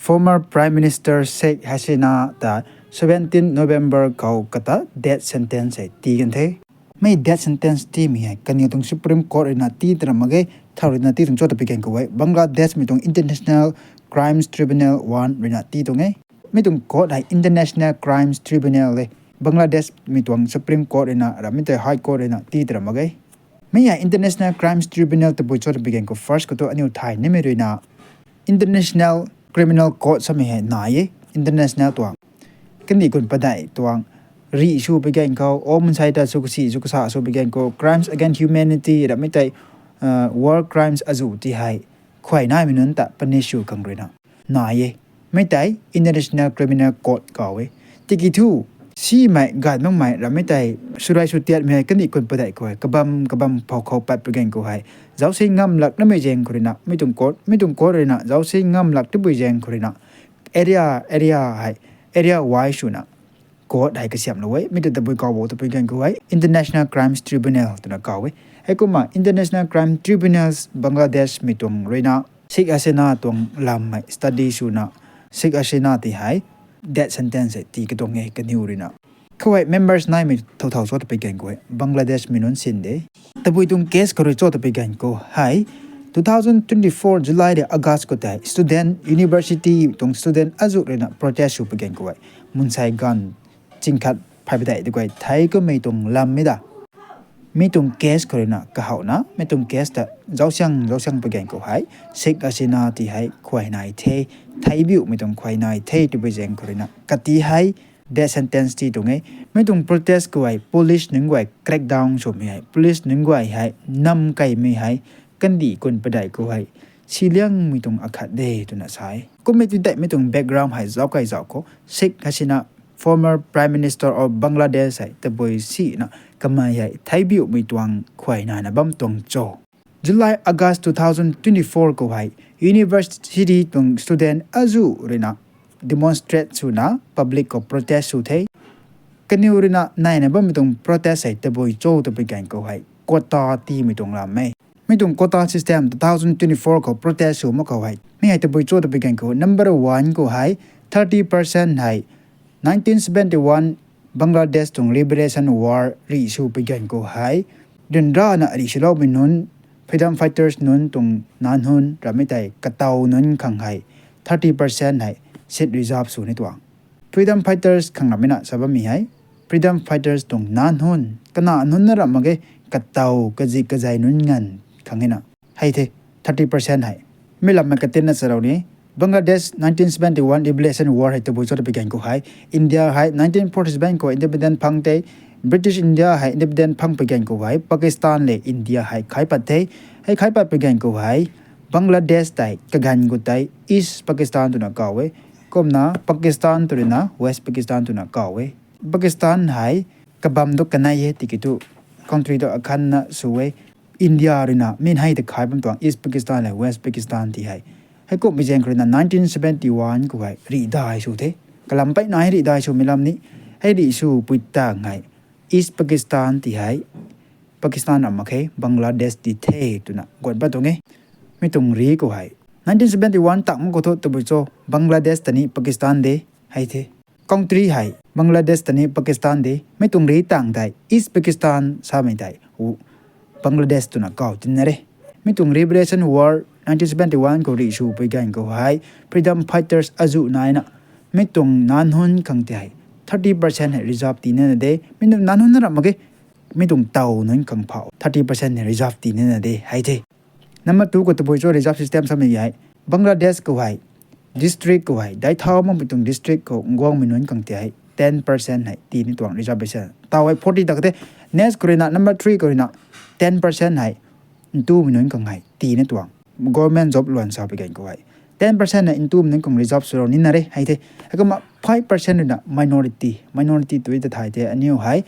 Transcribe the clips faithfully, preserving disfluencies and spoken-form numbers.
Former Prime Minister Sheikh Hasina ta seventeen November khou kata death sentence hei tii kan the. Mi death sentence tiimei hei kaniw tuang Supreme Court ruina tii tara mak ge, thau ruina tii tuang cho ta pi gan khou hei Bangladesh mei tuang International Crimes Tribunal one ruina tii tuang e. Mi tuang court hei International Crimes Tribunal e. Bangladesh mei tuang Supreme Court ruina, ramei tei High Court ruina tii tara mak ge. Mi hei International Crimes Tribunal tabui cho ta pi gan khou first khou tu aniu thay nimei ruina International Criminal Court samei hei nai e, international tuang. Kandih kun padeih tuang rih sw pi gan khou, o mansei ta sw kasi, sw kasa sw pi gan khou, crimes against humanity, ramei tei, uh, war crimes azuh ti hei, khuay naimei nunc ta punish sw khang ruina nai e. Mi tei International Criminal Court kau e. Tiki thu, simei, gan makmei, ramei tei, surai sw tiatmei hei kandih kun padeih khou hei, kabam, kabam phou khou pat pi gan khou hei, zausi ngam lak namei zaeng khou ruina, mi tuang court, mi tuang court ruina, zausi ngam lak tabui zaeng khou ruina, area, area hei, area wise swna, court hei kasiamhlou e, mi tu tabui kau bo ta pi gan khou hei, International Crimes Tribunal twna kau e. Heikumna International Crime Tribunals Bangladesh mei tuang ruina, Sheikh Hasina tuang lammei study swna, Sheikh Hasina ti hei, death sentence hei tii katuang e kaniw ruina. Khou hei members naimei thau thau cho ta pi gan khou hei, Bangladesh mei nunc sin de. Tabui tuang case khou rui cho ta pi gan khou hei, two thousand twenty-four July de August khou tei student university tuang student azuh ruina protest sw pi gan khou hei, mansei ganv chingkhat phay padeih tei guay thei kummei tuang lammei da. Mi tuang case khou ruina kahowna, mi tuang case ta zausiang, zausiang pi gan khou hei, Sheikh Hasina ti hei khuay nai the, theibiumei tuang khuay nai the tabui zaeng khou ruina kati hei, death sentence tii tuang e. Mi tuang protest khou hei, police nunc guay crackdown swmei hei, police nunc guay hei, nam keymei hei, kandih kun padeih khou hei, siliangmei tuang akhat de twna sa e. Kummei ti tei mi tuang background hei zauc kei zauc khou, Sheikh Hasina, former Prime Minister of Bangladesh hei, tabui sina kamei hei, theibiumei tuang khuay naina bam tuang cho. July, August two thousand twenty-four khou hei, university tuang student azuh ruina demonstrate swna public khou protest sw the. Kaniw ruina naina bammei tuang protest hei tabui cho ta pi gan khou hei, quota tiimei tuang lam e. Mi tuang quota system two thousand twenty-four khou protest sw mak khou hei, mi hei tabui cho ta pi gan khou, number one khou hei, thirty percent hei, nineteen seventy-one Bangladesh tuang Liberation War rih sw pi gan khou hei, ryanrana rih swloumei nunc, freedom fighters nunc tuang nac nunc, ramei tei katow nunc khang hei, thirty percent hei seat reserve sw ni tuang. Freedom fighters khang ramei na sa bammei hei, freedom fighters tuang nac nunc, kana nunc na ram mak ge, katow, kazik, kazei nunc nganv khang e na. Hei the, thirty percent hei. Mi lammei katinna charou ni, Bangladesh nineteen seventy-one Liberation War hei tabui cho ta pi gan khou hei, India hei nineteen forty-seven khou independent phang the, British India hei independent phang pi gan khou hei, Pakistan le India hei khai pat the, hei khai pat pi gan khou hei, Bangladesh tei kaganv khou tei East Pakistan twna kau e, kumna Pakistan tw ruina West Pakistan twna kau e. Pakistan hei kabam tu kanei e, tiki thu country tu akhatna sw e. India ruina min hei ta khai bam tuang East Pakistan le West Pakistan ti hei. Heikumhmei zaeng khou ruina nineteen seventy-one khou hei rih dai sw the. Kalam peyna hei rih dai swmei lam ni. Hei rih sw pui tang hei East Pakistan ti hei Pakistan ram mak khe, Bangladesh ti the twna guan pat tuang e. Mi tuang rih khou hei nineteen seventy-one tang mak khou thu tabui cho Bangladesh ta ni Pakistan de, hei the. Country hei Bangladesh ta ni Pakistan de, mi tuang rih tang tei East Pakistan samei tei Bangladesh twna kau tinna re. Mi tuang Liberation War nineteen seventy-one khou rih sw pui gan khou hei, freedom fighters azuh naina, mi tuang nac nunc khang tei hei, thirty percent hei reserve tii nina de, mi tuang nac nunc na ram mak ge, mi tuang tow nunc khang phou, thirty percent hei reserve tii nina de, hei the. Number two khou tabui cho reserve system samei hei, Bangladesh khou hei, district khou hei, daithau makpui tuang district khou guangmei nunc khang tei hei, ten percent hei tii ni tuang reservation. Tow hei forty ta kate, next khou ruina, number three khou ruina, ten percent hei, ntumei nunc khang hei, tii ni tuang. Government job luan sa pi gan khou hei, ten percent hei ntumei nunc khang reserve swlou nina re, hei the. Heikumna five percent ruina minority, minority tui ta thay the, aniu hei,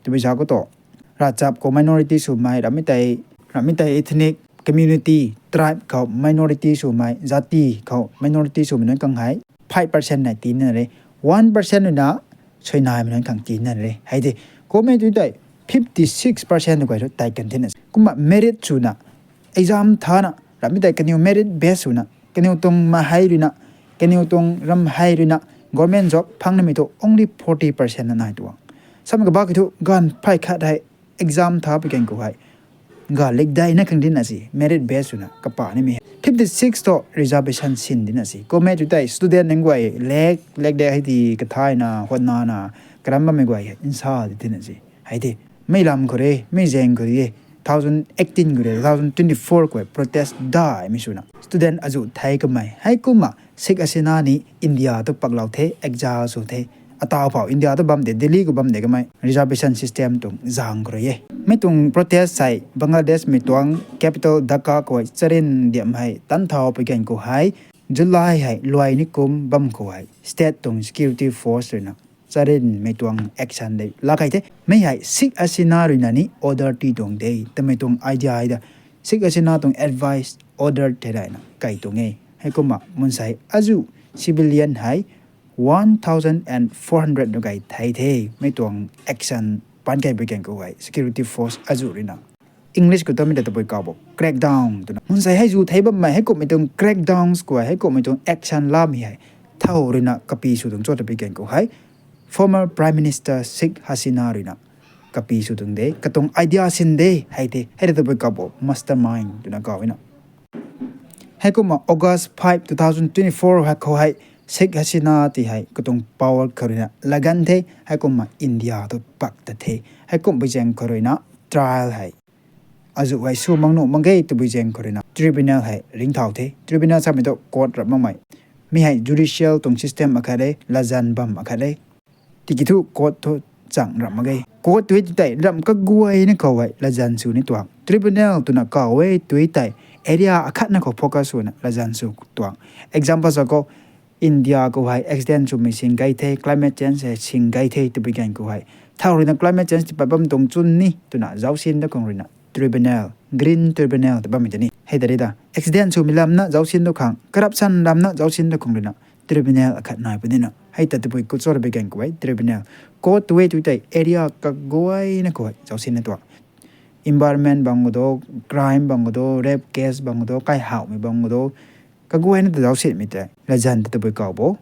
tabui sa khou tu, ravchap khou minority swmei, ramei tei, ramei tei ethnic community, tribe khou minority swmei, jati khou minority swmei nunc khang hei, five percent hei tii nina re, one percent ruina, suinaimei nunc khang tii nina re, hei the. Kummei tui tei, fifty six percent tu guay thu tei kan thena. Kumna merit swna, exam thana, ramei tei kaniw merit base swna, kaniw tuang mahei ruina, Kaniw tuang ram hei ruina government job phang namei thu only forty percent na nai tuang. Samei kabak ki thu ganv phay khat hei exam tha pui gan khou hei ga lik dai na khang dina si, merit base swna kapa nimei. Fifty six thu reservation sin dina si. Kummei tu tei student nang guay lek lek de hei di kathayna hotna na karam bammei guay hei nsa di tina si. Hei di, mei lam khou re, mei zaeng khou re, two thousand eighteen khou re, two thousand twenty-four khou protest daimei swna student azu thei kamei. Heikumna Sheikh Hasina ni India tu paklou the, exile sw the. Atau phou India tu bam de, Delhi khou bam de kamei reservation system tuang zaeng khou rui e. Mei tuang protest sei Bangladesh mei tuang capital Dhaka khou hei charin diam hei tan thau pui gan khou hei, July hei luai ni kum bam khou hei state tuang security force ruina charinmei tuang action de la kai the. Mei hei Sheikh Hasina ruina ni order ti tuang de twmei tuang idea hei da. Sheikh Hasina tuang advice order thei rayna kai tuang e. Heikumna mansei azu civilian hei one thousand and four hundred nu kai thei the. Mei tuang action pan kai pui gan khou hei security force azu ruina. English khou tamei ta tabui kau bo crackdown twna. Mansei hei zu thei bammei heikumhmei tuang crackdowns khou hei, heikumhmei tuang action lamei hei thow ruina kapi sw tuang cho ta pui gan khou hei former Prime Minister Sheikh Hasina ruina kapi sw tuang de, katuang idea sin de hei the. Hei ta tabui kau bo mastermind twna kau na. Heikumna August five, two thousand twenty-four hei khou hei Sheikh Hasina ti hei katuang power khou ruina lagan the. Heikumna India tu pak ta the. Heikum pui zaeng khou ruina trial hei azu hei sw mak nuh mak ge tabui zaeng khou ruina tribunal hei ringcthau the. Tribunal samei tu court rap makmei. Mi hei judicial tuang system akhat e, latzan bam akhat e. Tiki thu court thu chang rap mak ge. Court tu tei ram kaguayna khou hei latzan sw ni tuang. Tribunal twna kau e tu tei area akhatna khou focus swna latzan sw tuang. Example sa khou, India khou hei accident swmei sing gay the, climate change hei sing gay the tabui gan khou hei thow ruina climate change ti pat bam tuang chwn ni twna zaucsin da khang ruina tribunal, green tribunal ta bammei ta ni. Hei ta ri ta accident swmei lamna zaucsin da khang, corruption lamna zaucsin da khang ruina tribunal akhat nai punina. Hei ta tabui khou cho ta pui gan khou hei tribunal. Court tu e tu tei area kaguayna khou hei zaucsin na tuang. Environment bang khou do, crime bang khou do, rape case bang khou do, kaihawmei bang khou do, kaguayna ta zaucsinmei tei latzan ta tabui kau bo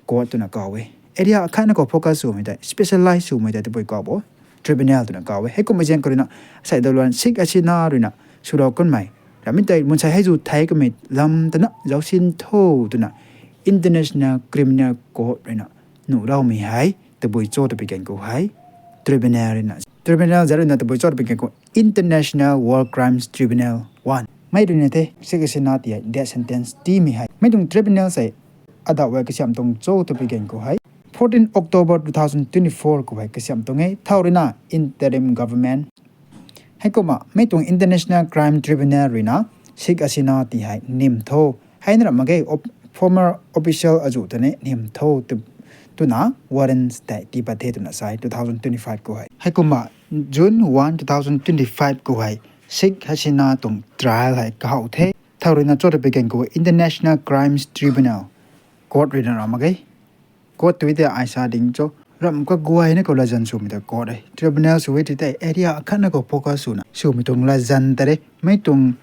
court twna kau e. Area akhatna khou focus swmei tei, specialize swmei tei tabui kau bo tribunal twna kau e. Heikum pui zaeng khou ruina asei daluan Sheikh Hasina ruina swlou kanmei ramei tei mansei hei zu thei kamei lam tana zaucsin tho twna International Criminal Court ruina nuh raumei hei tabui cho ta pui gan khou hei tribunal ruina, tribunal zat ruina tabui cho ta pui gan khou International War Crimes Tribunal one. Mei ruina the Sheikh Hasina ti hei death sentence tiimei hei. Mei tuang tribunal sei adau hei kasiam tuang cho ta pui gan khou hei fourteen October two thousand twenty-four khou hei kasiam tuang e. Thow ruina interim government. Heikumna mei tuang International Crime Tribunal ruina Sheikh Hasina ti hei nim tho. Hei na ram mak ge former official azu ta ni nim tho twna warrants tei tii pat the twna sai two thousand twenty-five khou hei. Heikumna June one, two thousand twenty-five khou hei Sheikh Hasina tuang trial hei kahow the. Thow ruina cho ta pui gan khou International Crimes Tribunal Court ruina ram mak ge. Court tu tei ai sa ding cho, ram kaguayna khou latzan swmei ta court e. Tribunal sw e tu tei area akhatna khou focus swna swmei tuang latzan ta re. Mei tuang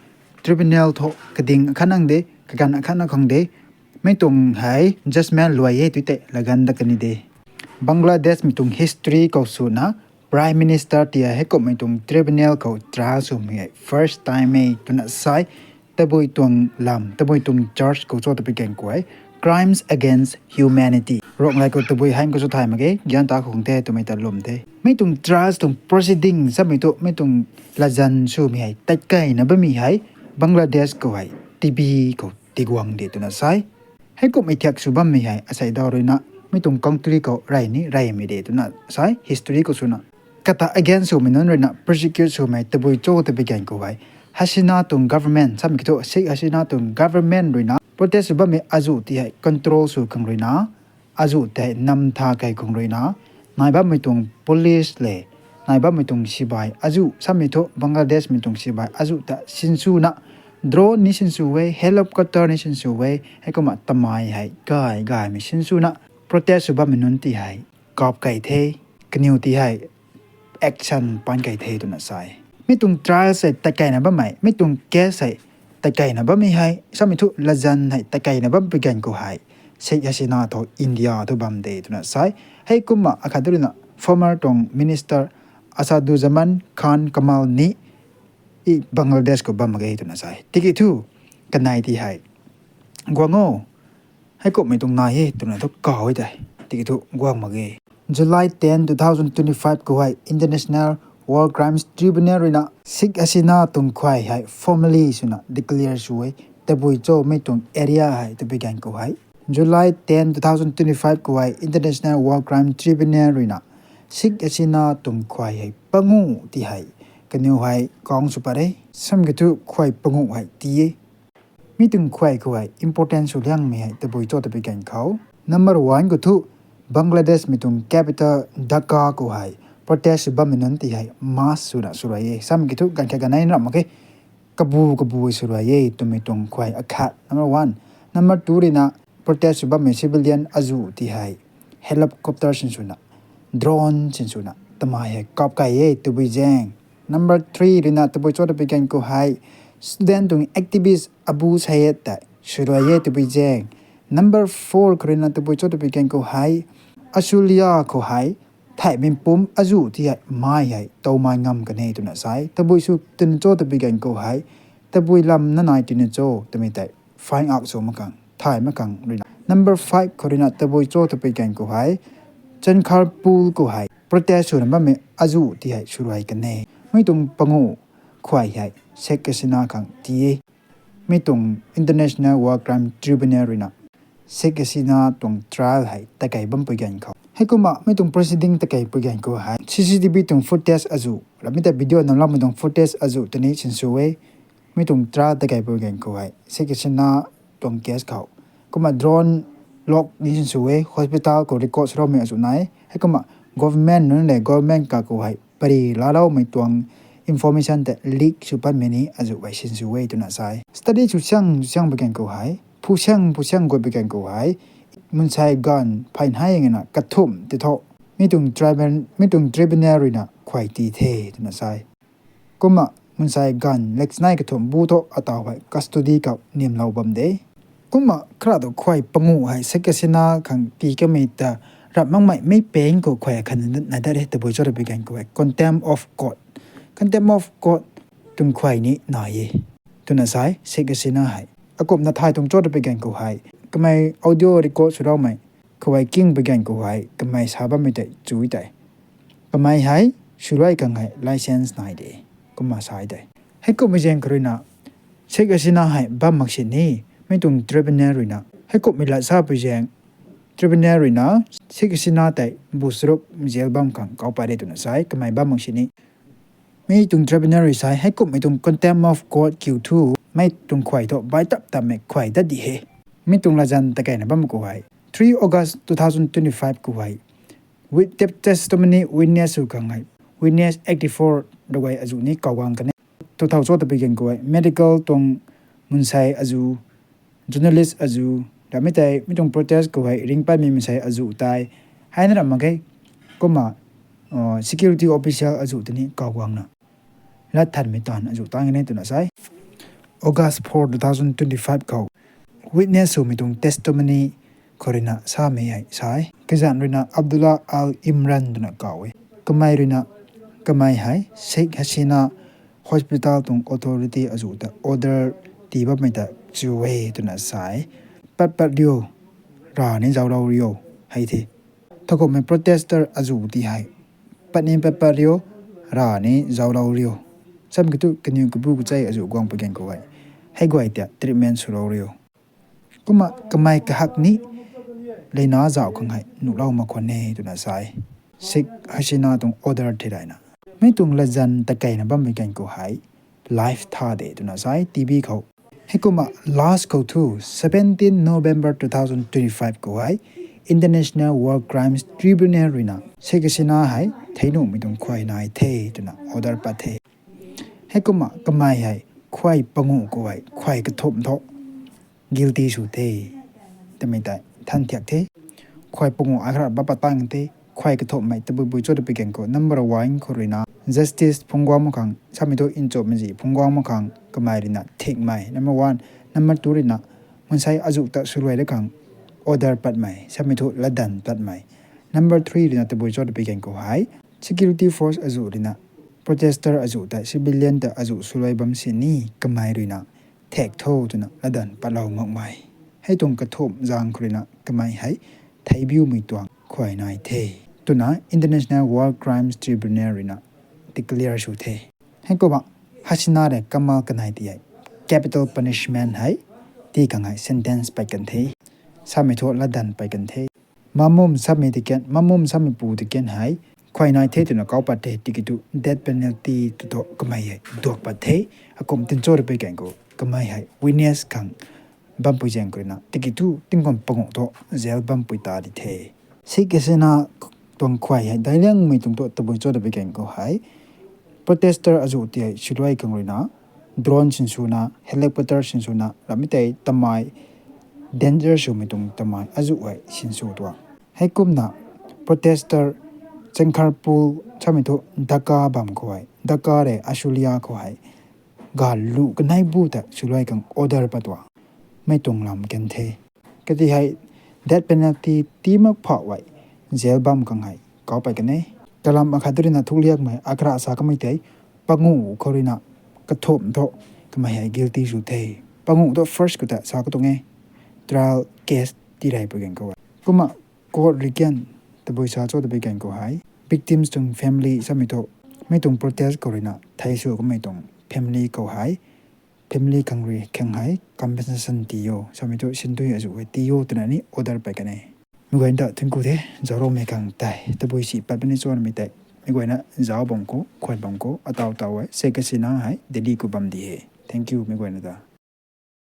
tribunal thu kading akhatna de, kaganv akhatna khang de. Mei tuang hei judgment luai e tu tei lagan da kani de. Bangladesh mei tuang history khou swna Prime Minister ti hei heikumhmei tuang tribunal khou trial swmei hei first time e twna sai. Tabui tuang lam, tabui tuang charge khou cho ta pui gan khou hei crimes against humanity. Rongmei khou tabui hei khou cho thay mak ge, gyan ta khou khang the twmei ta lwm the. Mei tuang trials tuang proceeding samei thu mei tuang latzan swmei hei tatkeina bammei hei Bangladesh khou hei T B khou tiguang de twna sai. Heikumhmei thiak sw bammei hei asei daw ruina mei tuang country khou rey ni reymei de twna sai, history khou swna. Kata against swmei nunc ruina persecute swmei tabui cho ta pui gan khou hei Hasina tuang government samei ki thu Sheikh Hasina tuang government ruina protest sw bammei azu ti hei control sw khang ruina, azu tei nam tha kei khang ruina, nai bammei tuang police le nai bammei tuang sibai azu samei thu Bangladesh mei tuang sibai azu ta sinswna drone ni sinsw e, helicopter ni sinsw e. Heikumna tamei hei gay gaymei sinswna protest sw bammei nunc ti hei kap kei the, kaniw ti hei action pan kei the twna sai. Mei tuang trial sei tatkeina bammei, mei tuang case sei tatkeina bammei hei samei thu latzan hei tatkeina bam pui gan khou hei Sheikh Hasina thu India thu bam de twna sai. Heikumna akhat ruina former tuang minister Asaduzzaman Khan Kamal ni Bangladesh khou bam mak ge twna sai. Tiki thu kanei ti hei guang o, heikumhmei tuang nai e twna thu kaw e tei. Tiki thu guang mak ge. July ten, two thousand twenty-five khou hei International War Crimes Tribunal ruina Sheikh Hasina tuang khuay hei formally swna declare sw e. Tabui cho mei tuang area hei tabui ganv khou hei, July ten, two thousand twenty-five khou hei International War Crime Tribunal ruina Sheikh Hasina tuang khuay hei pangu ti hei kaniw hei kang sw pat e. Sam kiu thu khuay pangu hei ti e. Mi tuang khuay khou hei important sw liangmei hei tabui cho tabui ganv khou, number one khou thu Bangladesh mei tuang capital Dhaka khou hei protest sw bammei nunc ti hei mass swna sw ruai e. Sam kiu thu ganv khat ganv nei ramh mak khe, kabu kabu sw ruai e twmei tuang khuay akhat number one. Number two ruina protest sw bammei civilian azuh ti hei helicopter sinswna, drone sinswna tamei hei kap kai e tabui zaeng. Number three ruina tabui cho tabui ganv khou hei student tuang activist Abu Sayyed tei sw ruai e tabui zaeng. Number four khou ruina tabui cho tabui ganv khou hei Ashulia khou hei theihmei pumc azuh ti hei mai hei towmei ngam kan e twna sai. Tabui sw twna cho tabui ganv khou hei, tabui lam na nai twna cho twmei tei find out sw mak khang, thay mak khang ruina. Number five khou ruina tabui cho tabui ganv khou hei Chanchanpur khou hei protest swna bammei azuh ti hei sw ruai kan e. Mi tuang pangu khuay hei Sheikh Hasina khang ti e. Mi tuang International War Crime Tribunal ruina Sheikh Hasina tuang trial hei takei bampui ganv khou, heikumna mi tuang proceeding takei pui ganv khou hei C C T V tuang footage azuh, ramei tei video namloumei tuang footage azuh tei ni sinsw e. Mi tuang trial takei pui ganv khou hei Sheikh Hasina tuang case khou, kumna drone log ni sinsw e, hospital khou record swloumei azuh nai. Heikumna government nunc le government kakhou hei pary laaloumei tuang information tei leak sw patmei ni azuh hei sinsw e twna sai. Study sw siang sw siang pui ganv khou hei, phu siang phu siang guay pui ganv khou hei, mansei ganv phey nai ngana kathumh ti tho, mi tuang tribunal, mi tuang tribunal ruina khuay ti the twna sai. Kumna mansei ganv leksnai kathumh bu tho ataw hei custody khou nimlou bam de. Kumna khara tu khuay pangu hei Sheikh Hasina khang tii kamei ta rap makmei mei peng khou khuay akhat nai dat e tabui cho tabui ganv khou hei contempt of court, contempt of court tuang khuay ni nai e twna sai. Sheikh Hasina hei akumhna thay tuang cho tabui ganv khou hei kamei audio record swloumei khou hei king pui ganv khou hei kamei sa bammei tei chu tei, kamei hei sw ruai khang hei licence nai de, kumna sai tei. Heikumhmei zaeng khou ruina Sheikh Hasina hei bam mak sini, mi tuang tribunal ruina heikumhmei lat sa pui zaeng, tribunal ruina Sheikh Hasina tei bu charuk jail bam khang kau pat de twna sai, kamei bam mak sini. Mi tuang tribunal rui sai heikumhmei tuang contempt of court kiu thu, mei tuang khuay thu bai tap tapmei khuay dat di he. Mi tuang latzan takeina bam khou hei three August two thousand twenty-five khou hei with testimony witness sw khang hei witness eighty-four rui guay azuh ni kau guang kan e. Tw thau cho tabui ganv khou hei medical tuang mansei azuh, journalist azuh, ramei tei mi tuang protest khou hei ringpatmei mansei azuh tei, heina ramh mak ge, kumna security official azuh tei ni kau guangna lat thanmei taanv azuh tan kan e twna sai. August four, two thousand twenty-five khou witness swmei tuang testimony khou ruina samei hei sai. Kazanc ruina Abdullah Al Imran twna kau e. Kamei ruina, kamei hei Sheikh Hasina hospital tuang authority azuh ta order tii bammei ta chu e twna sai. Pat pat riu, ra ni zauclou riu, hei the. Thowkumhmei protester azuh ti hei pat ni pat pat riu, ra ni zauclou riu. Sam kiu thu kaniw kabu kachei azuh guang pui ganv khou hei hei guay ta treatment swlou riu. Kumna kamei kahak ni leina zauc khang hei nuhlou mak khwan e twna sai. Sheikh Hasina tuang order theilayna, mi tuang latzan takeina bammei ganv khou hei live tha de twna sai T V khou. Heikumna last khou thu seventeen November two thousand twenty-five khou hei International War Crimes Tribunal ruina Sheikh Hasina hei thei nuhmei tuang khuay nai the twna order pat the. Heikumna kamei hei khuay panguh khou hei khuay kathumh tho guilty sw the twmei tei than thiak the. Khuay panguh akhat bap pat tang the. Khuay kathumhmei tabui bui cho tabui ganv khou number one khou ruina justice phungc guang mak khang, samei thu nchumhmei zi phungc guang mak khang kamei ruina thikmei number one. Number two ruina mansei azuh ta swluai da khang order patmei samei thu latdanv patmei. Number three ruina tabui cho twpui gan khou hei, security force azuh ruina protester azuh tei civilian ta azuh swluai bam sini kamei ruina thak tho twna latdanv patlou makmei. Hei tuang kathumh zaeng khou ruina kamei hei theibiumei tuang khuay nai the twna International War Crimes Tribunal ruina declare sw the. Heikumna Hasina le Kamal kanei ti hei capital punishment hei tii khang hei sentence pat kan the. Samei thu latdanv pat kan the. Mamum samei tiken, Mamum samei pu tiken hei khuay nai the twna kau pat the, tiki thu death penalty tw thu kamei hei duak pat the. Akum tin cho twpui gan khou kamei hei witness khang bampui zaeng khou ruina tiki thu tingkum panguh thu jail bampui ta di the. Sikh Hasina tuang khuay hei dailiangmei tuang thu tabui cho twpui gan khou hei, protester azuh ti hei swluai khang ruina drone sinswna, helicopter sinswna, ramei tei tamei danger swmei tuang tamei azuh hei sinsw tuang. Heikumna protester Chankharpul samei thu Dhaka bam khou hei, Dhaka le Ashulia khou hei galu kanei bu ta swluai khang order pat tuang. Mei tuang lam kan the. Kati hei death penalty tii mak phauh hei jail bam khang hei kau pat kan e. Kalam akhat ruina thukliakmei akra sa kamei tei panguh khou ruina kathumh thu kamei hei guilty sw the. Panguh thu first khou ta sa katuang e, trial case tii rey pui gan khou hei. Kumna court rui kan tabui sa cho twpui gan khou hei, victims tuang family samei thu mei tuang protest khou ruina thei sw kamei tuang family khou hei, family khang rui khang hei compensation tii o, samei thu sintui azuh hei tii o twna ni order pat kan e. Meic guayna ta thank you the, zaucloumei khang tei tabui si pat puni cho namei tei. Meic guayna zauc bam khou, khwan bam khou, ataw taw e, Sikh Hasina hei Delhi khou bam di he. Thank you meic guayna ta.